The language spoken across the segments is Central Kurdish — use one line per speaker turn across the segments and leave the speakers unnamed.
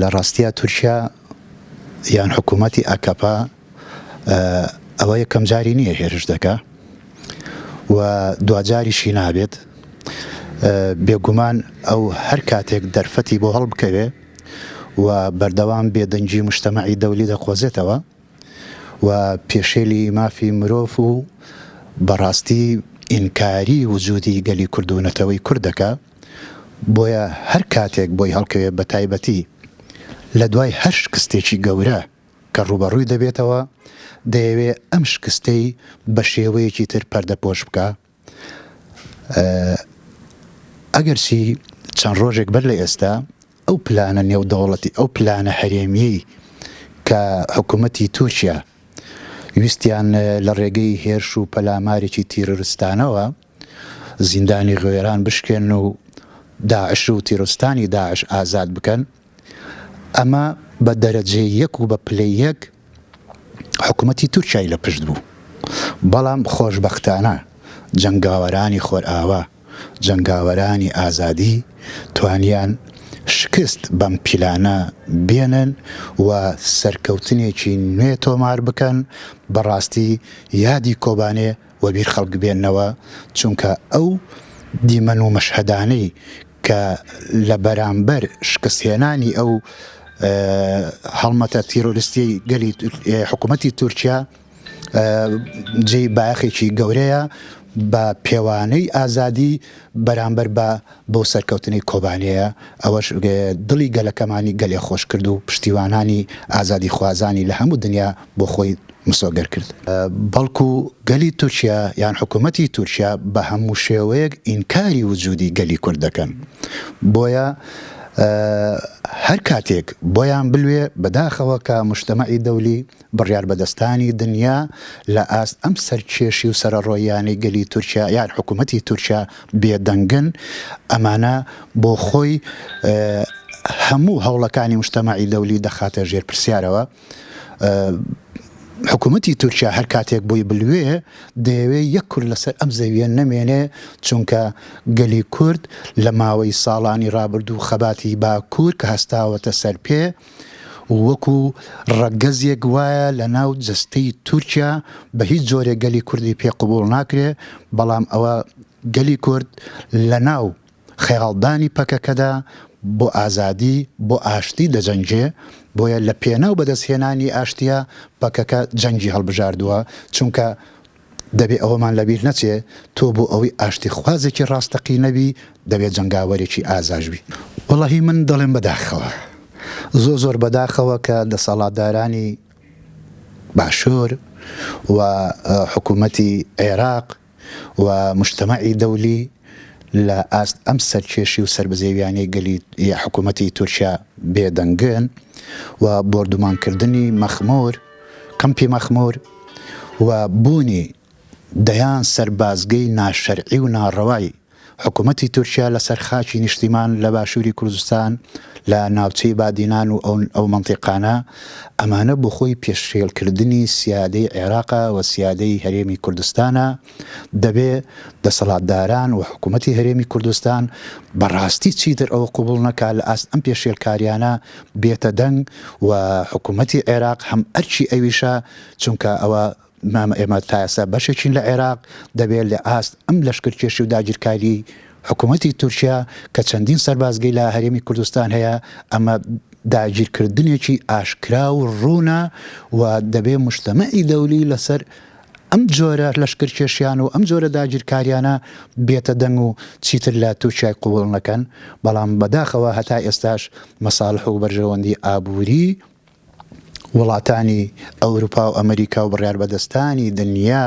لە ڕاستیا تورکیا یان حکوومەتی ئاکەپە ئەوە یەکەم جاری نییە هێرش دەکا و دواجاریشی نابێت. بێگومان ئەو هەر کاتێک دەرفەتی بۆ هەڵبکەوێ و بەردەوام بێدەنگی مجتەمەعی دەولی دەقۆزێتەوە و پێشێلی مافی مرۆڤ و بەڕاستی ئینکاری وجودی گەلی کورد و نەتەوەی کورد دەکا. بۆیە هەر کاتێک بۆی هەڵکەوێ بە تایبەتی لە دوای هەر شکستێکی گەورە کە ڕووبەڕووی دەبێتەوە دەیەوێ ئەم شکستەی بە شێوەیەکی تر پەردەپۆش بکا. ئەگەرچی چەند ڕۆژێک بەر لە ئێستا ئەو پلانە نێودەوڵەتی ئەو پلانە هەرێمیەی کە حکوومەتی تورکیا ویستیان لە ڕێگەی هێرش و پەلامارێکی تیرۆرستانەوە زیندانی غوێران بشکێنن و داعش و تیرۆستانی داعش ئازاد بکەن، ئەمە بە دەرەجەی یەک و بە پلەی یەک حکوومەتی تورکیای لە پشت بوو. بەڵام خۆشبەختانە جەنگاوەرانی خۆرئاوا، جەنگاوەرانی ئازادی توانیان شکست بەم پیلانە بێنن و سەرکەوتنێکی نوێ تۆمار بکەن، بەڕاستی یادی کۆبانێ وەبیر خەڵک بێننەوە، چونکە ئەو دیمەن و مەشهەدانەی کە لە بەرامبەر شکستهێنانی ئەو هەڵمەتە تیرۆریستیەی گەلی حکوومەتی تورکیا جێی بایەخێکی گەورەیە بە پێوانەی ئازادی بەرامبەر بە بەو سەرکەوتنەی کۆبانێیە، ئەوەش دڵی گەلەکەمانی گەلێ خۆش کرد و پشتیوانانی ئازادیخوازانی لە هەموو دنیا بۆ خۆی مسۆگەر کرد. بەڵکو گەلی تورکیا یان حکوومەتی تورکیا بە هەموو شێوەیەک ئینکاری وجودی گەلی کورد دەکەن. بۆیە هەر کاتێک بۆیان بلوێ بەداخەوە کە موجتەمەعی دەولی، بڕیاربەدەستانی دنیا لە ئاست ئەم سەرکێشی و سەرەڕۆییانەی گەلی تورکیا یان حکوومەتی تورکیا بێدەنگن، ئەمانە بۆ خۆی هەموو هەوڵەکانی موجتەمەعی دەولی دەخاتە ژێر پرسیارەوە. حکوومەتی تورکیا هەر کاتێک بۆی بلوێ دەیەوێ یەک کورد لەسەر ئەم زەویە نەمێنێ، چونکە گەلی کورد لە ماوەی ساڵانی ڕابردوو خەباتی باکوور کە هەستاوەتە سەر پێ، وەکو ڕەگەزێک وایە لە ناو جەستەی تورکیا بە هیچ جۆرێک گەلی کوردی پێ قبوڵ ناکرێ، بەڵام ئەوە گەلی کورد لە ناو خەیاڵدانی پەکەکەدا بۆ ئازادی، بۆ ئاشتی دەجەنگێ، بۆیە لە پێناو بەدەستهێنانی ئاشتیە پەکەکە جەنگی هەڵبژاردووە، چونکە دەبێ ئەوەمان لەبیر نەچێ تۆ بۆ ئەوەی ئاشتیخوازێکی ڕاستەقینە بی دەبێ جەنگاوەرێکی ئازاش بی. وەڵاهی من دەڵێم بەداخەوە زۆر زۆر بەداخەوە کە دەسەڵاتدارانی باشوور و حکوومەتی عێراق و موجتەمەعی دەولی لە ئاست ئەم سەرکێشی و سەربزێویانەی گەلی حکوومەتی تورکیا بێدەنگن و بۆردومانکردنی مەخموور کەمپی مەخموور و بوونی دەیان سەربازگەی ناشەرعی و ناڕەوای حکوومەتی تورکیا لەسەر خاکی نیشتیمان لە باشووری کوردستان لە ناوچەی بادینان و ئەو مەنتیقانە، ئەمانە بۆ خۆی پێشێلکردنی سیادەی عێراقە و سیادەی هەرێمی کوردستانە، دەبێ دەسەڵاتداران و حکوومەتی هەرێمی کوردستان بە ڕاستی چیتر ئەوە قبوڵ نەکا لە ئاست ئەم پێشێلکاریانە بێتە دەنگ و حکوومەتی عێراق هەم ئەرکی ئەویشە چونکە ئەوە مامە ئێمە تا ئێستا بەشێکین لە عێراق دەبێت لە ئاست ئەم لەشکرکێشی و داگیرکاری حکوومەتی تورکیا کە چەندین سەربازگەی لە هەرێمی کوردستان هەیە ئەمە داگیرکردنێکی ئاشکرا و ڕوونە و دەبێ مجتەمەعی دەولی لەسەر ئەم جۆرە لەشکرکێشیان و ئەم جۆرە داگیرکاریانە بێتە دەنگ و چیتر لە تورکیای قبوڵ نەکەن، بەڵام بەداخەوە هەتا ئێستاش مەساڵح و بەرژەوەندی ئابووری وڵاتانی ئەوروپا و ئەمریکا و بڕیاربەدەستانی دنیا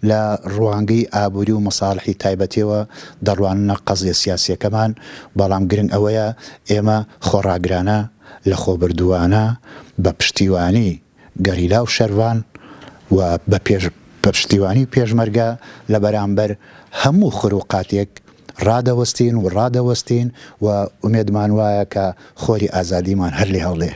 لە ڕوانگەی ئابووری و مەساڵحی تایبەتیەوە دەڕواننە قەزیە سیاسیەکەمان، بەڵام گرنگ ئەوەیە ئێمە خۆڕاگرانە، لەخۆبردووانە، بە پشتیوانی گەریلا و شەرڤان و بە پشتیوانی پێشمەرگە لە بەرامبەر هەموو خروقاتێک ڕادەوەستین و ڕادەوەستین و ئومێدمان وایە کە خۆری ئازادیمان هەر لێ هەڵدێ.